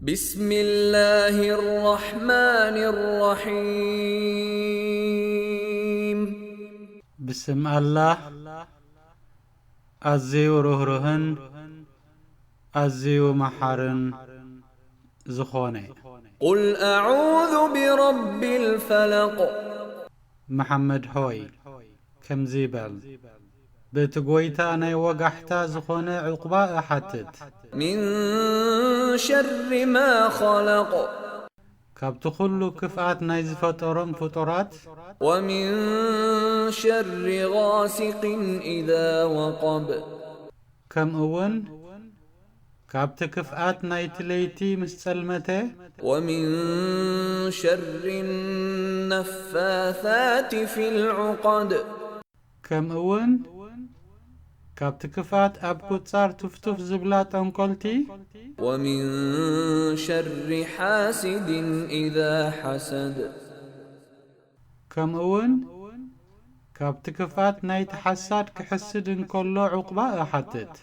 بسم الله الرحمن الرحيم. ብስም ኣላህ ኣዝዩ ርህሩህን ኣዝዩ መሓርን ዝኾነ። قل أعوذ برب الفلق. መሓመድ ሆይ፣ ከምዚ በል፣ በቲ ጐይታ ናይ ወጋሕታ ዝኾነ ዕቑባ እሓትት። من شر ما خلق. ካብቲ ኹሉ ክፍኣት ናይ ዝፈጠሮም ፍጡራት። ومن شر غاسق إذا وقب. ከምኡ እውን ካብቲ ክፍኣት ናይቲ ለይቲ ምስ ጸልመተ። ومن شر النفاثات في العقد. ከምኡ እውን ካብቲ ክፍኣት ኣብ ቁጻር ቱፍቱፍ ዝብላ ጠንቆልቲ። ومن شر حاسد إذا حسد. ከምኡ እውን ካብቲ ክፍኣት ናይቲ ሓሳድ ክሕስድ እንከሎ ዕቑባ እሓትት።